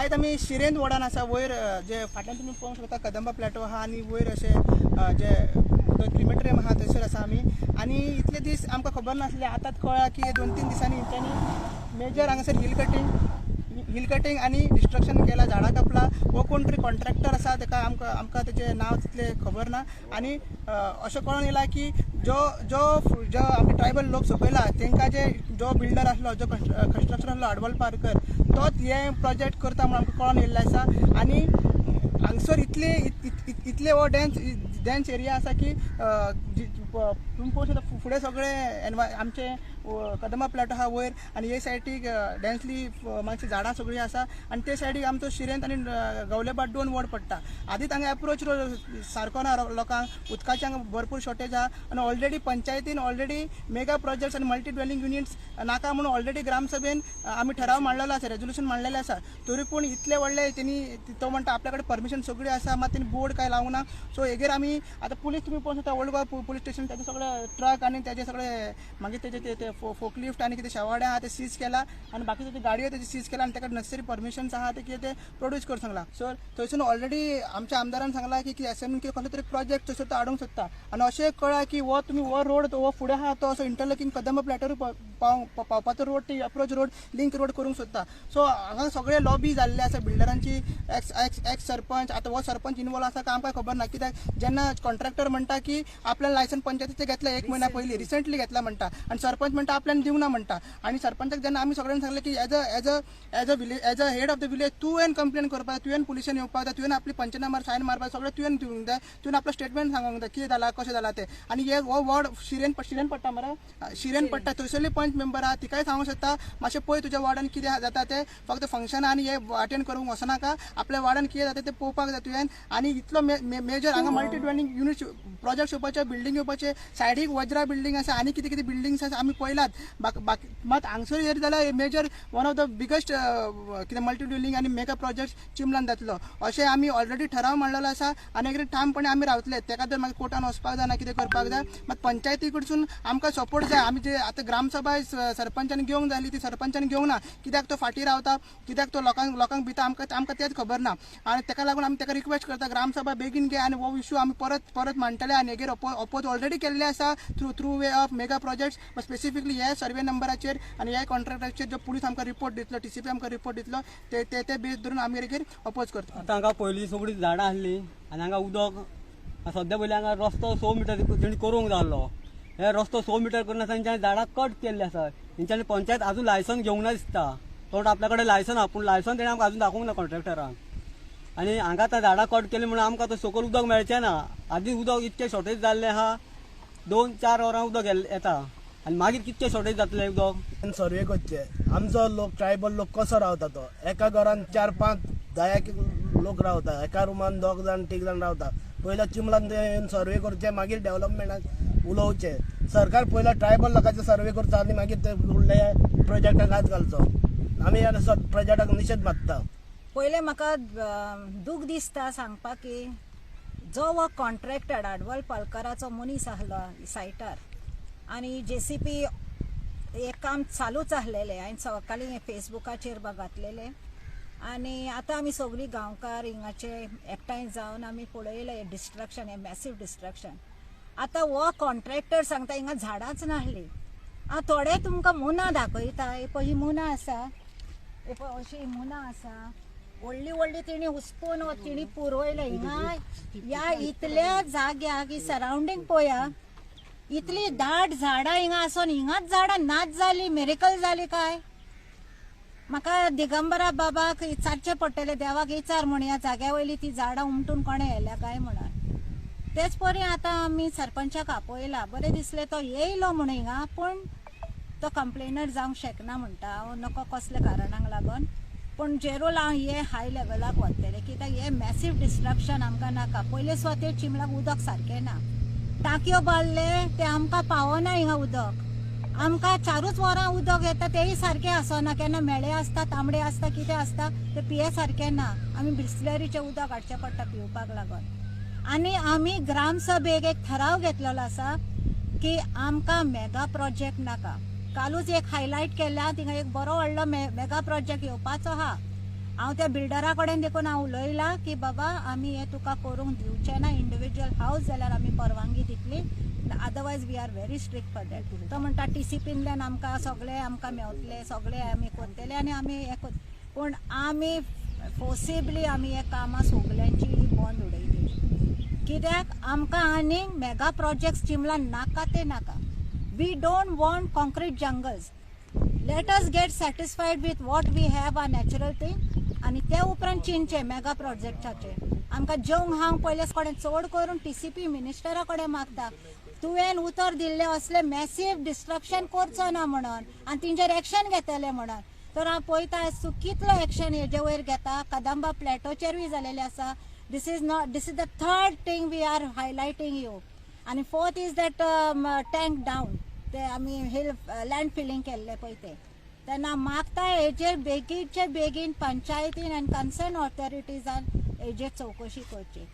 आयज आमी शिरेंत वॉर्डान आसा. वयर जे फाटल्यान तुमी पळोवंक शकता कदंबा प्लॅटो आहा आनी वयर अशें जे क्रिमेटोरियम आहा थंयसर आसा आमी. आनी इतले दीस आमकां खबर नासलें, आतांच कळ्ळां की 2-3 दिसांनी हेंच्यांनी मेजर हांगासर हिल कटींग आनी डिस्ट्रक्शन केलां, झाडां कापला. हो कोण तरी कॉन्ट्रॅक्टर आसा, ताका आमकां आमकां तेचें नांव तितलें खबर ना. आनी अशें कळोन येयलां की जो जो जो आमचे ट्रायबल लोक सोंपयला तांकां जे जो बिल्डर आसलो, जो कन्स्ट्रक्शन आसलो आडवल पारकर, तोच हे प्रोजेक्ट करता म्हूण आमकां कळोन येयल्लें आसा. आनी हांगसर इतले इतले हो डेन्स एरिया आसा की तुमी पळोवंक शकता फुडें सगळे आमचे कदंबा प्लॅटो आहा वयर आनी हे सायडीक डेन्सली मातशी झाडां सगळीं आसा आनी ते सायडीक आमचो शिरेंत आनी गवलेबाट 2 वॉर्ड पडटा. आदींच हांगा एप्रोच रोड सारको ना, लोकांक उदकाची हांगा भरपूर शॉर्टेज आहा आनी ऑलरेडी पंचायतीन ऑलरेडी मेगा प्रोजेक्ट्स आनी मल्टी ड्वेलिंग युनिट्स नाका म्हणून ऑलरेडी ग्रामसभेन आमी ठराव मांडलेलो आसा, रेजोल्युशन मांडलेलें आसा. तरी पूण इतले व्हडले तेणी तो म्हणटा आपल्या कडेन परमिशन सगळी आसा, मात तेणी बोर्ड काय लावूंक ना. सो हेगेर आमी आतां पुलीस तुमी पळोवंक शकता ओल्ड गोवा पुलीस स्टेशन तेजे सगळे ट्रक आनी तेजे सगळे मागीर तेजे ते फोकलिफ्ट आनी कितें शेवाडे आहा ते सीज केला आनी बाकीचे ते गाडयो तेजे सीज केला आनी ताका नेसेसरी परमिशन्स आहा ते कितें ते प्रोड्यूस करूंक सांगला. सो थंयसून ऑलरेडी आमच्या आमदारान सांगला की एस एम कितें कसलो तरी प्रोजेक्ट थंयसर तो हाडूंक सोदता. आनी अशें कळ्ळां की हो तुमी हो रोड हो फुडें आहा तो असो इंटरलॉकिंग कदंबा प्लॅटोर पावपाचो रोड, ती अप्रोच रोड लिंक रोड करूंक सोदता. सो हांगा सगळे लॉबी जाल्ले आसा बिल्डरांची, एक्स एक्स एक्स सरपंच, आतां हो सरपंच इनवॉल्व आसा काय आमकां खबर ना. कित्याक जेन्ना कॉन्ट्रॅक्टर म्हणटा की आपल्यान लायसन पंचायतीचें घेतलें 1 म्हयन्या पयलीं, रिसंटली घेतला म्हणटा, आनी सरपंच म्हणटा आपल्यान दिवना म्हणटा. आनी सरपंचाक जेन्ना आमी सगळ्यांनी सांगलें की as a village, as a head of the village तुवें कंप्लेन करपाक जाय, तुवें पुलिशेन येवपाक जाय, तुवें आपली पंचनामार सायन मारपाक, सगळें तुवें दिवंक जाय, तुवें आपलो स्टेटमेंट सांगूंक जाय कितें जालां कशें जालां तें. आनी हे हो वॉर्ड शिरेन शिरेन पडटा मरे, शिरेन पडटा, थंयसरली पंच मेंबर आहा तिकाय सांगूंक शकता मातशें पळय तुज्या वॉर्डान कितें जाता तें, फक्त फंक्शन आनी हे अटेंड करूंक वचनाका, आपल्या वॉर्डान कितें जाता तें पळोवपाक जाय तुवें. आनी इतलो मेजर हांगा मल्टी ड्वेलिंग युनिट प्रोजेक्ट येवपाचे, बिल्डींग येवपाचे, सायडीक वज्रा बिल्डींग आसा आनी कितें कितें बिल्डिंग्स आसा आमी पळयलात. बाकी मात हांगसर येत जाल्यार major one of the biggest कितें मल्टी ड्वेलिंग आनी मेगा प्रोजेक्ट चिंबलान जातलो अशें आमी ऑलरेडी ठराव मांडलेलो आसा. आनी एक ठामपणे आमी रावतले. तेका जर मागीर कोर्टान वचपाक जाय ना कितें करपाक जाय, मात पंचायती कडसून आमकां सपोर्ट जाय. आमी जे आतां ग्रामसभा सरपंचान घेवंक जाय आसली ती सरपंचान घेवंक ना, कित्याक तो फाटीं रावता, कित्याक तो लोकांक लोकांक भिता, आमकां आमकां तेंच खबर ना. आनी तेका लागून आमी तेका रिक्वेस्ट करता ग्रामसभा बेगीन घे आनी हो इशू आमी परत परत मांडटले. आनी हेगेर ओपोज ऑलरेडी केल्ले आसा through way of mega projects, specifically ह्या सर्वे नंबराचेर आनी ह्या कॉन्ट्रॅक्टाचेर जो पुलीस आमकां रिपोर्ट दितलो, टीसीपी आमकां रिपोर्ट दितलो, ते ते ते बेस धरून आमी हेगेर ओपोज करता. आतां हांगा पयलीं सगळीं झाडां आसलीं आनी हांगा उदक सद्या पयलीं हांगा रस्तो 100 मिटर तेणी करूंक जाय आसलो. हे रस्तो 100 मिटर करनासतना तेंच्यांनी झाडां कट केल्ली आसा. तेंच्यांनी पंचायत आजून लायसन घेवंक ना दिसता. तो म्हणटा आपल्या कडेन लायसन आहा, पूण लायसन तेणें आमकां आजून दाखोवंक ना कॉन्ट्रॅक्टरान. आनी हांगा आतां झाडां कट केली म्हणून आमकां आतां सकयल उदक मेळचें ना. आदी उदक इतकें शॉर्टेज जाल्लें आहा, 2-4 वरां उदक येता आनी मागीर कितकें शॉर्टेज जातलें उदक. सर्वे करचे, आमचो लोक ट्रायबल लोक कसो रावता तो, एका घरान 4-5 10 लोक रावता, एका रुमान 2 जाण 3 जाण रावता. पयलो चिंबलान ते सर्वे करचे, मागीर डेव्हलपमेंटाक उलोवचे. सरकार पयलो ट्रायबल लोकांचे सर्वे करचो आनी मागीर ते फुडले प्रोजेक्टाक हात घालचो. आमी ह्या प्रोजेक्टाक निशेध मागता. पयलें म्हाका दूख दिसता सांगपाक की जो हो कॉन्ट्रॅक्टर आडवल पालकराचो मनीस आहलो सायटार आनी जेसीपी हे काम चालूच आहलेलें. हांवें सकाळीं फेसबुकाचेर बघातलेलें आनी आतां आमी सगळीं गांवकार हिंगाचे एकठांय जावन आमी पळयलें हें डिस्ट्रक्शन, हें मॅसीव डिस्ट्रक्शन. आतां हो कॉन्ट्रॅक्टर सांगता हिंगा झाडांच नासलीं. हांव थोडे तुमकां मुनां दाखयता. हे पळय ही मुनां आसा, हे पळय अशी मुनां आसा, व्हडली व्हडली तेणी हुसपून तेणी पुरवयलें हिंगा. ह्या इतल्या जाग्याक ही सरावंडींग पळया, इतली दाट झाडां हिंगा आसून हिंगाच झाडां नाच जाली, मिरेकल जाली काय. म्हाका दिगंबरा बाबाक विचारचें पडटलें, देवाक विचार म्हण ह्या जाग्या वयली ती झाडां उमटून कोणें व्हेल्या काय म्हणून. तेच परी आतां आमी सरपंचाक आपयला, बरें दिसलें तो येयलो म्हूण हिंगा, पूण तो कंप्लेनर जावंक शकना म्हणटा, हांव नको कसल्या कारणाक लागून. पूण जेरोल हांव हे हाय लेवलाक वतलें कित्याक हे मॅसीव डिस्ट्रक्शन आमकां नाका. पयले सुवातेर चिंबलाक उदक सारकें ना, टांकयो बांदले ते आमकां पावना हिंगा उदक. आमकां 4 वरां उदक येता तेय सारकें आसना, केन्ना म्हेळे आसता, तांबडे आसता, कितें आसता, ते पिये सारकें ना. आमी बिस्लरीचें उदक हाडचें पडटा पिवपाक लागून. आनी आमी ग्रामसभेक एक ठराव घेतलेलो आसा की आमकां मेगा प्रोजेक्ट नाका. कालूच एक हायलायट केल्या, थिंगा एक बरो व्हडलो मेगा प्रोजेक्ट येवपाचो आहा. हांव त्या बिल्डरा कडेन देखून हांव उलयलां की बाबा, आमी हें तुका करूंक दिवचें ना. इंडिविज्युअल हावस जाल्यार आमी परवानगी दितली, otherwise we are very strict for that. तो म्हणटा, टीसीपींतल्यान आमकां सगळें आमकां मेवतलें, सगळें आमी करतले आनी आमी हें कर. पूण आमी फोर्सिबली आमी हे कामां सगल्यांची बंद उडयतली, कित्याक आमकां आनीक मेगा प्रोजेक्ट्स चिंबलान नाका ते नाका. We don't want concrete jungles. Let us get satisfied with what we have, a natural thing. आनी त्या उपरांत चिंतचें मेगा प्रोजेक्टाचें. आमकां जेवंक हांव पयलेच कडेन चड करून टीसीपी मिनिस्टरा कडेन मागता, तुवें उतर दिल्लें असलें मॅसीव डिस्ट्रक्शन करचो ना म्हणून आनी तेंचेर एक्शन घेतले म्हणून. तर हांव पळयता तूं कितलो एक्शन हेजे वयर घेता. कदंबा प्लॅटोचेरूय जालेलें आसा. This is not, this is the third thing we are highlighting you. आनी fourth is that tank down, ते आमी हिल लँड फिलिंग केल्ले पळय ते. तेन्ना मागता हेजेर बेगीनचे बेगीन पंचायतीन आनी कन्सर्न ऑथॉरिटीजान हेजेर चवकशी करची.